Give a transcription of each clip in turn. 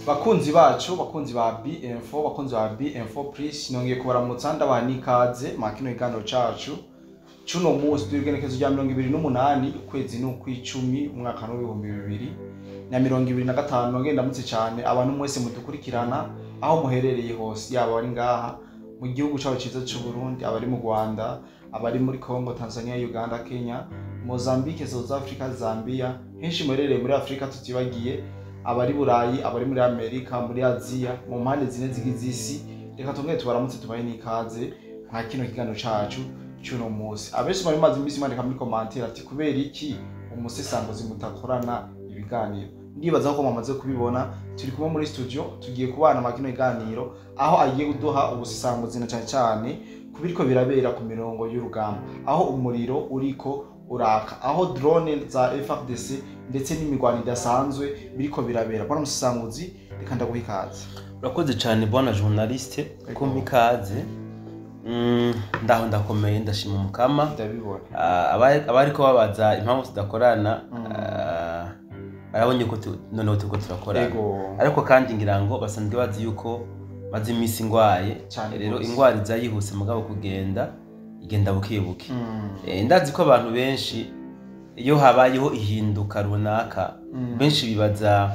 Bakunzi bacu, bakunzi ba B-Info, bakunzi ba B-Info Plus, nongeye kubaramutsa, ndabaha n'ikaze mwa kino kiganiro cacu cuno munsi. Turi igenekerezo rya 28, ukwezi n'ukw'icumi, umwaka w'2025. Nongeye ndamutse cane abantu mwese mudukurikirana aho muherereye hose, yaba abari ngaha mu gihugu cacu ciza c'u Burundi, abari mu Rwanda, abari muri Congo, Tanzania, Uganda, Kenya, Mozambique, South Africa, Zambia, henshi muherereye muri Afrika, tutibagiye abari Burayi, abari muri Amerika, muri Aziya, mu mpande zine zigize isi. Reka tongere tubaramutse, tubahe n'ikaze mwa kino kiganiro cacu c'uno munsi. Abenshi bari maze iminsi bandika muri commentaire ati: "Kubera iki umusesanguzi mutakorana ibiganiro?" Ndibaza ko mwamaze kubibona, turi kumwe muri studio, tugiye kubana mwa kino kiganiro, aho agiye kuduha ubusesanguzi na cane cane ku biriko birabera ku mirongo y'urugamba, aho umuriro uriko uraka, aho drone za FARDC ndetse n'imigwano idasanzwe biriko birabera. Bwana musesanguzi, reka ndaguha ikaze. Urakoze cyane, bwana journaliste, kumpa ikaze. Ndaho ndakomeye, ndashima Umukama. Ndabibona. Abariko babaza impamvu tudakorana, barabonye ko noneho turiko turakorana. Ariko kandi ngira ngo basanzwe bazi yuko maze iminsi ngwaye. Cane Rero gose. ingwara iza yihuse, mugabo kugenda igenda buke buke. Ndazi ko abantu benshi, iyo habayeho ihinduka runaka, benshi bibaza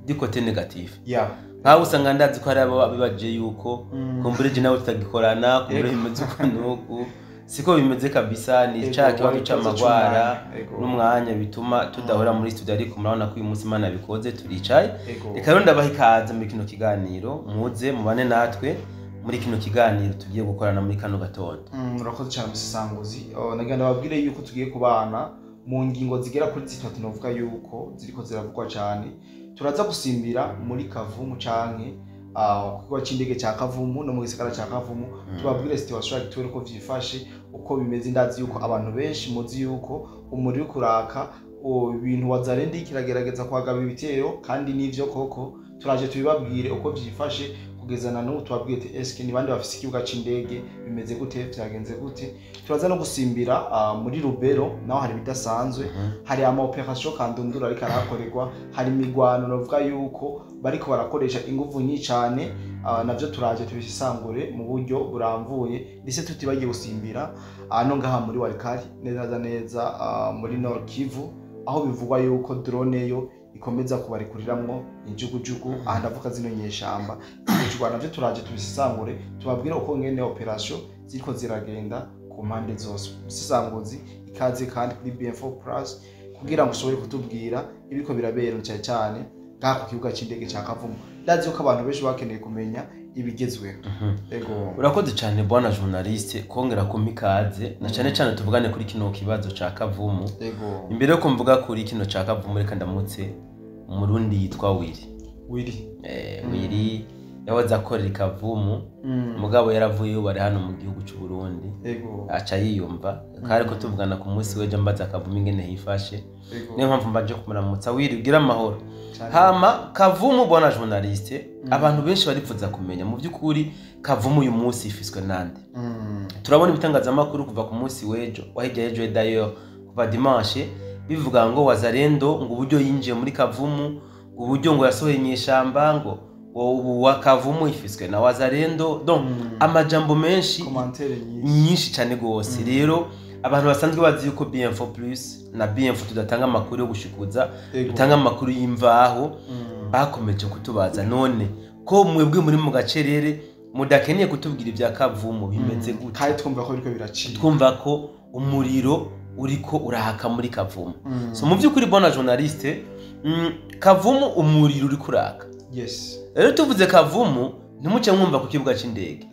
du côté négatif. Nkaho usanga ndazi ko hari abo bibaje yuko kumbure je nawe tutagikorana, kumbure bimeze uku n'uku. Siko bimeze kabisa, ni ca kibazo wari ikibazo c'amagwara c'umwanya. N'umwanya bituma tudahora muri studio, ariko murabona ko uyu munsi Imana yabikoze, turicaye. Reka rero ndabaha ikaze muri kino kiganiro, muze mubane natwe muri kino kiganiro tugiye gukorana muri kano gatondo. Urakoze cyane, musesanguzi. Oh, nagira ndababwire yuko tugiye kubana mu ngingo zigera kuri zitatu, novuga yuko ziriko ziravugwa cyane. Turaza gusimbira muri Kavumu canke ku kibuga c'indege ca Kavumu no mu gisagara ca Kavumu, tubabwire situation actuelle, uko vyifashe, uko bimeze. Ndazi yuko abantu benshi muzi yuko umuriro uriko uraka, ibintu Wazalendo kiragerageza kwagaba ibitero, kandi n'ivyo koko turaje tubibabwire uko vyifashe kugeza na n'ubu. Tubabwire ati: eske ni bande bafise ikibuga c'indege? Bimeze gute? Vyagenze gute? Turaza no gusimbira muri Rubero, naho hari ibidasanzwe. Hari ama opération kandundura ariko arahakorerwa, hari imigwano novuga yuko bariko barakoresha inguvu nyinshi cane. Navyo turaje tubisangure mu buryo buramvuye, ndetse tutibagiye gusimbira no ngaha muri Walikale, neza neza muri Nord Kivu, aho bivugwa yuko drone yo ikomeza kubarikuriramwo injugujugu. Aha ndavuga zino nyeshamba ziricwa. Navyo turaje tubisangure, tubabwire uko ngene opération ziriko ziragenda ku mpande zose. Musesanguzi, ikaze kandi kuri BM4 Plus, kugira ngo ushobore kutubwira ibiko birabera cyane cyane ngaha ku kibuga c'indege ca Kavumu. Ndazi yuko abantu benshi bakeneye kumenya ibigezweho. Ego. Urakoze cyane, bwana journaliste, kongera kumpa ikaze, na cyane cyane tuvugane kuri kino kibazo ca Kavumu. Imbere yo kumvuga kuri kino ca Kavumu, reka ndamutse Umurundi yitwa Willy. Willy. Willy yahoze akorera i Kavumu, mugabo yaravuyeyo, bari hano mu gihugu c'u Burundi. Aca yiyumva kari ko tuvugana ku munsi w'ejo, mbaza Kavumu ingene hifashe. Niyo mpamvu mbaje kumuramutsa. Willy, ugira amahoro. Cane. Hama Kavumu, bwana journaliste, abantu benshi baripfuza kumenya mu by'ukuri Kavumu uyu munsi ifiswe nande. Turabona ibitangazamakuru kuva ku munsi w'ejo, wahijya ejo d'ailleurs, kuva dimanche, bivuga ngo Wazalendo ngo uburyo yinjiye muri Kavumu, ngo uburyo ngo yasohoye inyeshamba, ngo ubu wa Kavumu ifiswe na Wazalendo. Donc amajambo menshi, Commentaire nyinshi. Nyinshi cyane gose. Rero abantu basanzwe bazi yuko BM4 Plus na BM4 tudatanga amakuru yo gushikuza, dutanga amakuru y'imvaho. Bakomeje kutubaza: none ko mwebwe muri mu gacerere, mudakeneye kutubwira ibya Kavumu, bimeze gute? Kandi twumva ko biriko biracika. Twumva ko umuriro uriko urahaka muri Kavumu. So mu by'ukuri, bwana journaliste, Kavumu umuriro uriko uraka. Rero tuvuze Kavumu, ntimuce mwumva ku kibuga c'indege.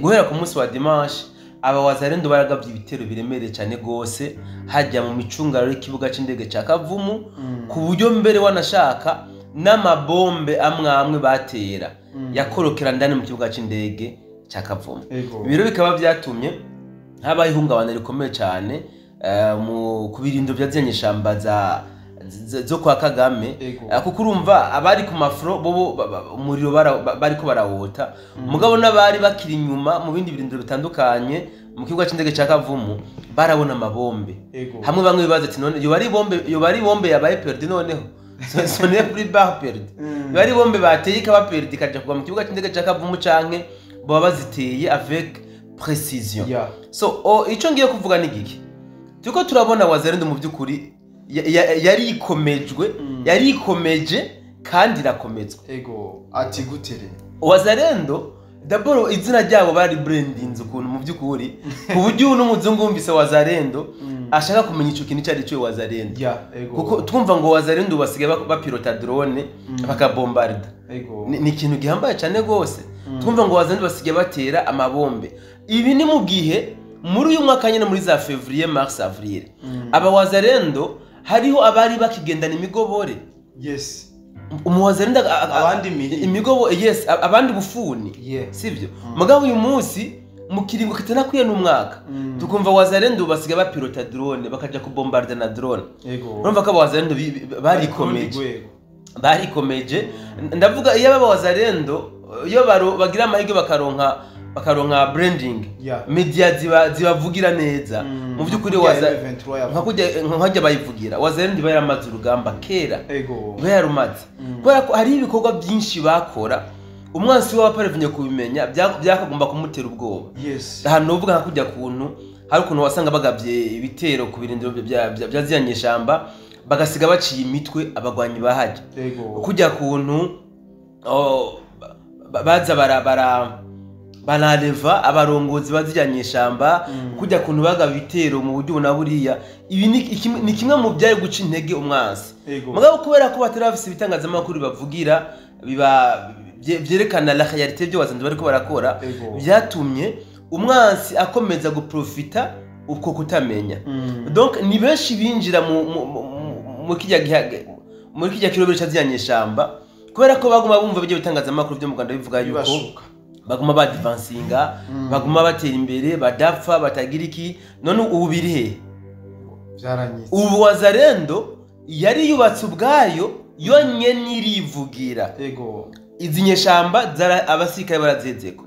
Guhera ku munsi wa dimanche, aba Wazalendo baragabye ibitero biremereye cyane gose hajya mu micungararo y'ikibuga c'indege ca Kavumu, ku buryo mbere wanashaka n'amabombe amwe amwe batera yakorokera ndani mu kibuga c'indege ca Kavumu. Ibiro bikaba byatumye habaho ihungabana rikomeye cyane ku birindo bya ziriya za zo kwa Kagame. Kuko urumva abari ku mafro bobo umuriro bariko barawota, mugabo n'abari bakiri inyuma mu bindi birindiro bitandukanye mu kibuga c'indege ca Kavumu barabona amabombe. Hamwe bamwe bibaza ati: none yoba ari bombe, yoba ari bombe yabaye perdu? Noneho Ce n'est plus balle perdue. Bari bombe bateye ikaba perdue, ikaja kugwa mu kibuga c'indege ca Kavumu, canke baba baziteye avec précision. So ico ngiye kuvuga ni giki? Turiko turabona Wazalendo mu by'ukuri yarikomejwe, yarikomeje kandi irakomezwa. Ego, ati gutere? Wazalendo d'abord, izina ryabo bari brandinze ukuntu mu by'ukuri, ku buryo n'umuzungu wumvise Wazalendo ashaka kumenya ico kintu icyo ari cyo Wazalendo. Ya, ego. Kuko twumva ngo Wazalendo basigaye bapilota drone, bakabombarda. Ni ikintu gihambaye cyane rwose. Twumva ngo Wazalendo basigaye batera amabombe. Ibi ni mu gihe muri uyu mwaka nyine, muri za février, mars, avril, aba Wazalendo hariho abari bakigendana imigobore. Umuwazalendo Abandi miri. Imigobo, yes, abandi bufuni. Sivyo? Mugabo uyu munsi, mu kiringo kitanakwiye n'umwaka, tukumva Wazalendo basigaye bapilota drone, bakaja kubombarda na drone. Urumva ko abawazalendo barikomeje. Rwego. Barikomeje. Ndavuga iyo aba Wazalendo, iyo bagira amahirwe bakaronka branding, media zibavugira neza, mu by'ukuri Nka waza M23 yavuze. Nka kujya nkajya bayivugira, Wazalendo iba yaramaze urugamba kera. Iba yarumaze, kubera ko hariho ibikorwa byinshi bakora umwansi we waparevenye kubimenya, byakagomba kumutera ubwoba. Ahantu uvuga nka kujya kuntu hari ukuntu wasanga bagabye ibitero ku birindiro bya ziriya nyeshamba, bagasiga baciye imitwe abagwanyi bahajya. Kujya kuntu baza bara bara barareva abarongozi ba ziriya nyeshamba, kujya kuntu bagaba ibitero mu buryo na buriya, ibi ni kimwe mu byari guca intege umwansi. Mugabo kubera ko batari bafise ibitangazamakuru bavugira, biba vyerekana la réalité byo Wazalendo bariko barakora, byatumye umwansi akomeza guprofita uko kutamenya. Donc ni benshi binjira mu kijya muri kijya kirobero ca ziriya nyeshamba, kubera ko baguma bumva ibyo bitangazamakuru byo mu Rwanda bivuga yuko Bibashuka. baguma badivansinga, baguma batera imbere, badapfa, batagira iki. None ubu biri he? Byaranyitse. Ubu Wazalendo yari yubatse ubwayo yonyene, irivugira. Izi nyeshamba abasirikare barazezeko.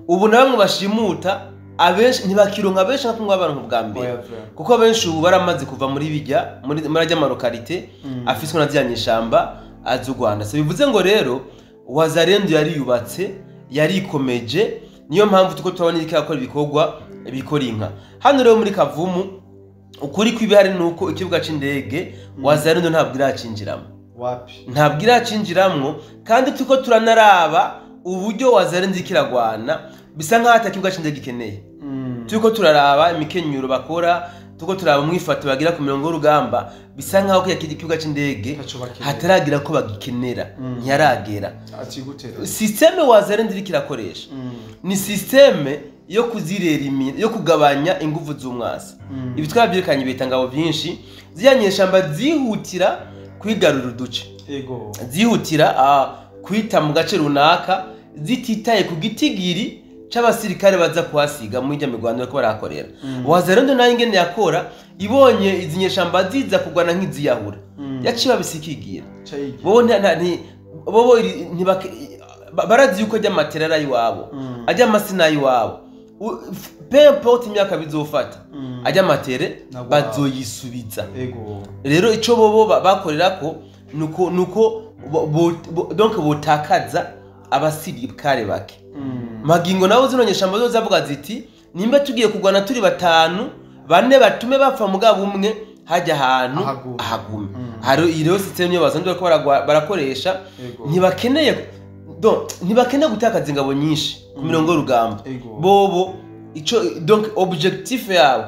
Ubu na bamwe bashimuta abenshi ntibakironka benshi nka kumwe abantu bwa mbere, Oya, vrai. kuko abenshi ubu baramaze kuva muri bijya muri ajya ama localités afiswe na ziriya nyeshamba az'u Rwanda. So bivuze ngo rero Wazalendo yariyubatse, yarikomeje, niyo mpamvu tuko turabona iriko irakora ibikorwa bikora inka. Hano rero muri Kavumu, ukuri kw'ibihari ni uko ikibuga c'indege Wazalendo ntabwo iracinjiramo. Wapi. Ntabwo iracinjiramwo, kandi turiko turanaraba uburyo Wazalendo iriko iragwana, bisa nkaho ata kibuga c'indege ikeneye. Turiko turaraba imikenyero bakora, turiko turaraba umwifato bagira ku mirongo y'urugamba, bisa nkaho kiriya kibuga c'indege Ntaco bakeneye. hataragira ko bagikenera, ntiyaragera. Ati gute rero? Système Wazalendo iriko irakoresha ni système yo kuzirera yo kugabanya inguvu z'umwasi. Ibi twabyerekanye ibitangabo byinshi, ziriya nyeshamba zihutira kwigarurira uduce, zihutira kwita mu gace runaka, zititaye ku gitigiri c'abasirikare baza kuhasiga muri irya mirwano bariko barahakorera. Wazalendo nayo ingene yakora, ibonye izi nyeshamba ziza kugwana nk'iziyahura, yaciye babisikigira. Cayigira. Bobo bobo barazi yuko ajya amaterera ayiwabo, ajya amasina ayiwabo, peu importe imyaka bizofata, ajya amatere Nagwabo. bazoyisubiza. Rero ico bobo bakorerako nuko donc botakaza abasirikare bake. Magingo nabo zino nyeshamba zo zavuga ziti: "Nimba tugiye kurwana turi batanu, bane batume bapfa, mugabo umwe hajya ahantu Ahagume. ahagume." Hari rero système niyo basanzwe bariko barakoresha. Ntibakeneye, donc ntibakeneye gutakaza ingabo nyinshi ku mirongo y'urugamba. Bobo ico, donc objectif yabo,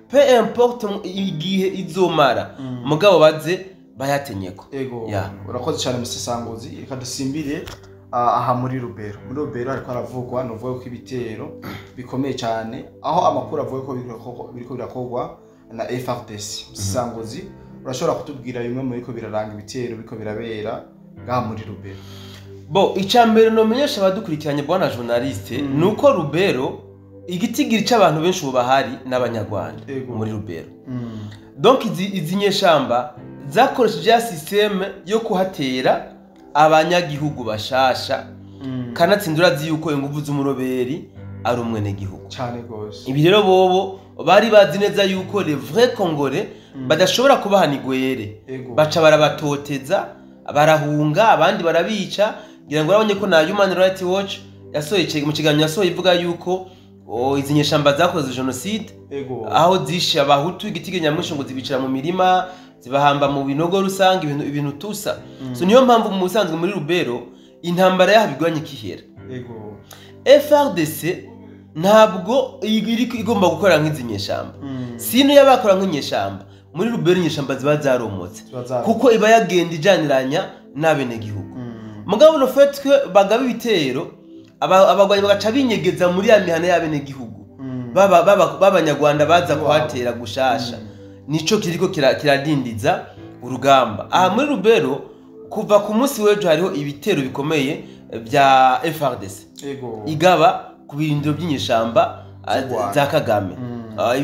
peu importe igihe izomara, mugabo baze bayatenyeko. Ya. Urakoze cyane, musesanguzi. Reka dusimbire aha muri Rubero. Muri Rubero hariko haravugwa, nuvuga ko ibitero bikomeye cyane, aho amakuru avuga ko biriko birakorwa na FARDC. Musesanguzi, urashobora kutubwira bimwe mu biriko biraranga ibitero biriko birabera ngaha muri Rubero? Bo, icya mbere nomenyesha abadukurikiranye, bwana journaliste, ni uko Rubero igitigiri c'abantu benshi ubu bahari n'Abanyarwanda. Muri Rubero, donc izi nyeshamba zakoresheje ya système yo kuhatera abanyagihugu bashasha. Kanatsinda urazi yuko inguvu z'umuroberi ari umwenegihugu. Cyane gose. Ibi rero bobo Bari bazi neza yuko les vrais Congolais badashobora kubahana igwere, baca barabatoteza, barahunga, abandi barabica. Ngira ngo urabonye ko na Human Rights Watch yasohoye mu kiganiro yasohoye ivuga yuko izi nyeshamba zakoze genocide, aho zishe abahutu igitege nyamwinshi ngo zibicira mu mirima, zibahamba mu binogo rusange, ibintu tusa. So niyo mpamvu mu busanzwe muri Rubero intambara yahabigwanye kihera. FRDC ntabwo igomba gukora nk'izi nyeshamba. Sino yabakora nk'inyeshamba muri Rubero inyeshamba ziba zaromotse, kuko iba yagenda ijaniranya n'abenegihugu. Mugabo no fait que bagaba ibitero, abagwanyi bagaca binyegeza muri ya mihana y'abenegihugu b'abanyarwanda baza kuhatera gushasha. Nico kiriko kiradindiza urugamba. Aha muri Rubero kuva ku munsi w'ejo hariho ibitero bikomeye bya FRDC igaba ku birindiro by'inyeshamba za Kagame.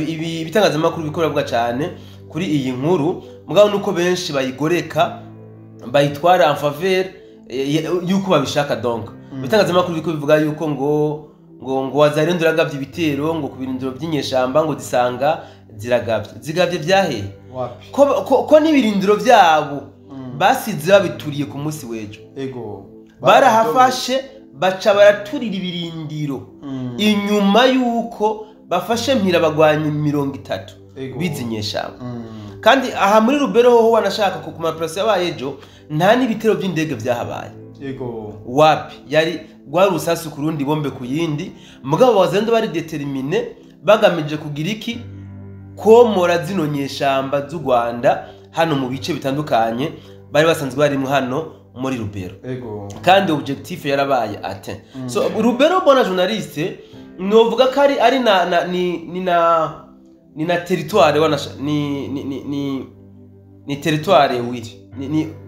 Ibi bitangazamakuru bikora cyane kuri iyi nkuru, mugabo nuko benshi bayigoreka bayitwara en faveur yuko babishaka. Donc bitangazamakuru biko bivuga yuko ngo Wazalendo ragavye ibitero ngo ku birindiro by'inyeshamba ngo zisanga ziragavye. Zigavye vyahe? Ko n'ibirindiro byabo basize babituriye ku munsi w'ejo. Barahafashe baca baraturira ibirindiro inyuma yuko bafashe mpira bagwanya 30 bizinyeshamba. Kandi aha muri Rubero ho wanashaka ku ma yabaye ejo nta n'ibitero by'indege byahabaye. Wapi yari rwari urusasu ku rundi bombe ku yindi. Mugabo Wazalendo bari determine bagamije kugira iki? Komora zino nyeshamba z'u Rwanda hano mu bice bitandukanye bari basanzwe barimo hano muri Rubero. Kandi objectif yarabaye atteint. So Rubero bona journaliste novuga ko ari na ni na territoire wana ni ni ni ni territoire oui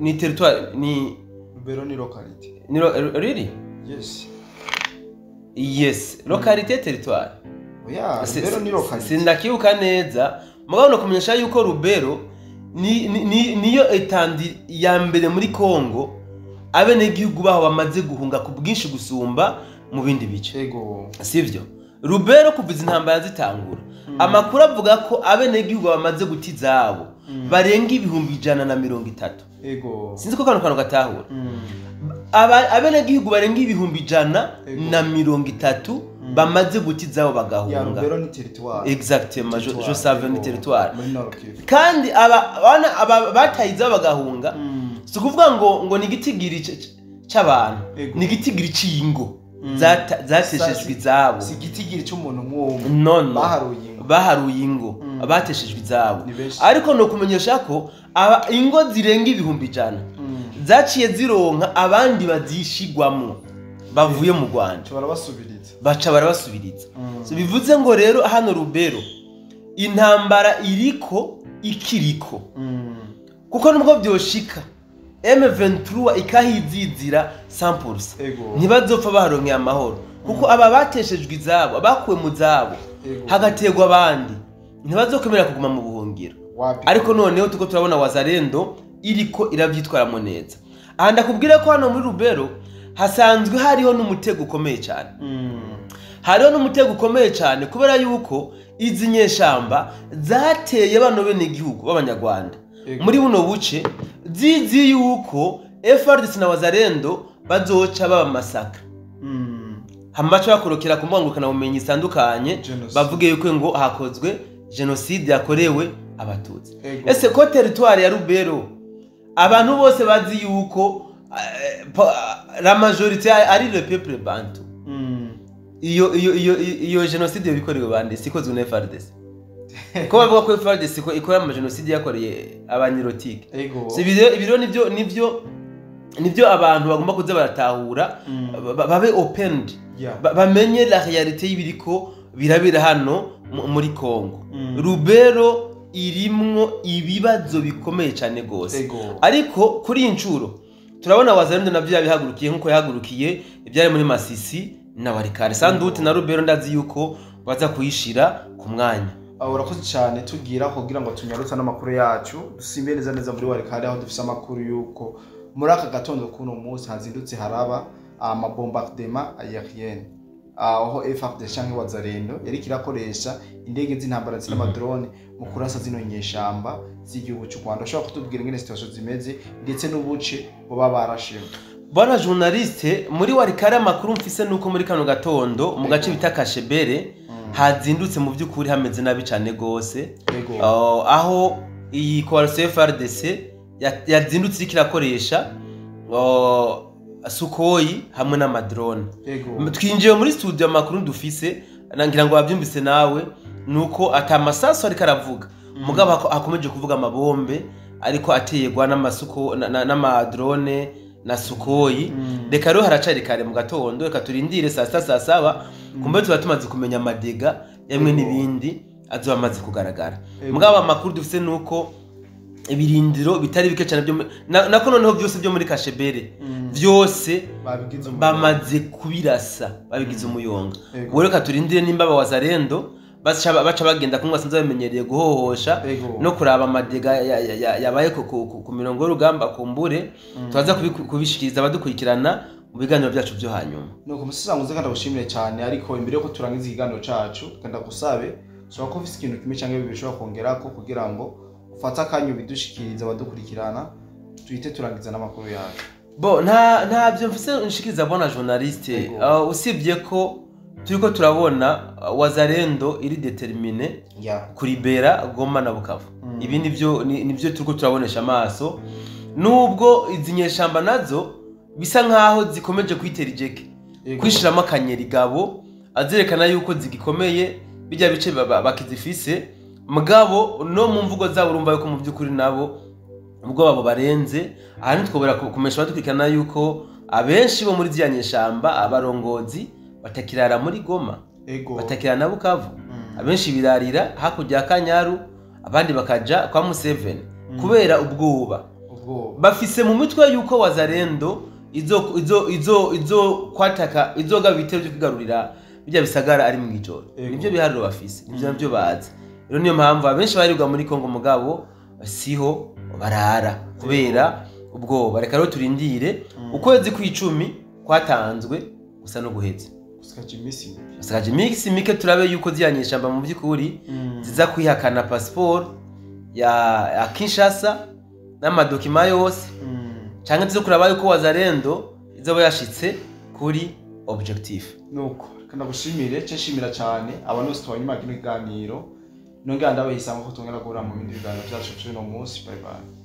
ni territoire ni Rubero ni localité. Ni really? Yes. Yes, localité territoire. Oya, Rubero ni localité. Sindakibuka neza, mugabo no kumenyesha yuko Rubero ni niyo etandi ya mbere muri Kongo abenegihugu baho bamaze guhunga ku bwinshi gusumba mu bindi bice. Sivyo? Rubero kuva izi ntambara zitangura, amakuru avuga ko abenegihugu bamaze guta izabo barenga 130,000. Sinzi ko kano kantu gatahura. Abenegihugu barenga 130,000 bamaze guta izabo bagahunga. Rubero ni territoire. Exactement, je savais ni territoire. Kandi aba bataye izabo bagahunga, si kuvuga ngo ni igitigiri c'abantu, ni igitigiri c'ingo zateshejwe izabo. Si igitigiri c'umuntu umwe. No. Baharuye ingo abateshejwe izabo. Ariko no kumenyesha ko ingo zirenga 100,000 zaciye zironka abandi bazishigwamo bavuye mu Rwanda. Baca barabasubiriza. So bivuze ngo rero hano Rubero intambara iriko ikiriko. Kuko nubwo byoshika M23 ikahizizira 100%. Ntibazopfa baharonkeye amahoro, kuko aba bateshejwe izabo, abakuwe mu zabo, hagategwa abandi, ntibazokwemera kuguma mu buhungiro. Ariko noneho tuko turabona Wazalendo iriko iravyitwaramo neza. Aha ndakubwira ko hano muri Rubero hasanzwe hariho n'umutego ukomeye cyane. Hariho n'umutego ukomeye cyane kubera yuko izi nyeshamba zateye bano bene igihugu b'abanyarwanda muri buno buce, zizi yuko FRDC na Wazalendo bazoca baba masaka. Hamaca bakorokera ku mbuga bumenyi zitandukanye bavuge yuko ngo hakozwe genocide yakorewe abatutsi. Ese ko territoire ya Rubero abantu bose bazi yuko la majorité ari le peuple bantu. Iyo genocide yakorewe bande sikozwe na FRDC. Ko bavuga ko FRDC ko ikora ama genocide yakoreye abanyirotike. So ibiro nivyo abantu bagomba kuza baratahura, babe opened, bamenye la réalité y'ibiriko birabira hano muri Kongo. Rubero irimwo ibibazo bikomeye cyane gose. Ariko kuri incuro turabona Wazalendo navyo yabihagurukiye nkuko yahagurukiye ibyari muri Masisi na Walikale. Sandute na Rubero ndazi yuko baza kuyishira ku mwanya. Urakoze cyane tugira kugira ngo tunyarutse n'amakuru yacu dusimbe neza neza muri Walikale, aho dufise amakuru yuko muri aka gatondo kuno munsi hazindutse haraba amabombardement aérienne. Aho FARDC canke Wazalendo yariko irakoresha indege z'intambara ndetse n'amadrone mu kurasa zino nyeshamba z'igihugu cy'u Rwanda. Ushobora kutubwira ingene situation zimeze ndetse n'ubuce boba barashimwe? Bwana journaliste, muri Walikale amakuru mfise nuko muri kano gatondo mu gace bita Kashebere hazindutse mu by'ukuri hameze nabi cyane gose. Aho iyi coalition FARDC yazindutse iriko irakoresha Sukhoi hamwe n'amadrone. Twinjiye muri studio, amakuru dufise, ngira ngo wabyumvise nawe, nuko ata masasu ariko aravuga, mugabo hakomeje kuvuga amabombe ariko aterwa n'amasuko n'amadrone na Sukhoi. Reka rero haracari kare mu gatondo, reka turindire saa 6, saa 7, kumbe tuba tumaze kumenya amadégâts yamwe n'ibindi azoba amaze kugaragara. Mugabo amakuru dufise nuko ibirindiro bitari bike cyane byo nako noneho byose byo muri Kashebere byose babigize umuriro. Bamaze kubirasa, babigize umuyonga. Ubwo reka turindire nimba abawazarendo baca bagenda kumwe basanzwe bamenyereye guhohosha no kuraba amadégâts yabaye ku mirongo y'urugamba. Kumbure turaza kubishikiriza abadukurikirana mu biganiro byacu byo hanyuma. Nuko umusisanguzi, kandi ndagushimire cyane, ariko imbere yuko turangiza ikiganiro cacu, kandi ndagusabe, ushobora kuba ufise ikintu kimwe canke bibiri ushobora kongerako kugira ngo ufate akanya ubidushikirize abadukurikirana, tuhite turangiza n'amakuru yacu. Bo ntabyo mfise nshikiriza, bona journaliste. Usibye ko turiko turabona Wazalendo iri déterminée kuribera Goma na Bukavu. Ibi nivyo nivyo turiko turabonesha amaso, nubwo izi nyeshamba nazo bisa nkaho zikomeje kwitera ijeke, kwishiramo akanyeri gabo azerekana yuko zigikomeye bijya bice bakizifise. Mugabo no mu mvugo zabo urumva yuko mu by'ukuri nabo ubwo babo barenze. Aha ntitwobora kumesha badukurikirana yuko abenshi bo muri ziriya nyeshamba, abarongozi, batakirara muri Goma, batakirara na Bukavu. Abenshi birarira hakurya ya Kanyaru, abandi bakaja kwa Museveni kubera ubwoba ubwoba bafise mu mitwe yuko Wazalendo izo kwataka, izogaba ibitero byo kwigarurira bijya bisagara ari mu ijoro. Nibyo biharuro bafise, nibyo nabyo bazi. Rero niyo mpamvu abenshi barirwa muri Kongo, mugabo siho barara kubera ubwoba. Reka rero turindire, ukwezi kw'icumi kwatanzwe gusa no guheza. Gusigaje iminsi mike. Gusigaje iminsi mike, turabe yuko ziriya nyeshamba mu by'ukuri ziza kwihakana pasiporo ya Kinshasa n'amadocuments yose, canke tuze kuraba yuko Wazalendo izoba yashitse kuri objectif. Nuko reka ndagushimire, ce nshimira cyane abantu bose tubanye kino kiganiro, nongera ndabahisanga ko tongera guhura mu bindi biganiro byacu by'uno munsi. Bye bye.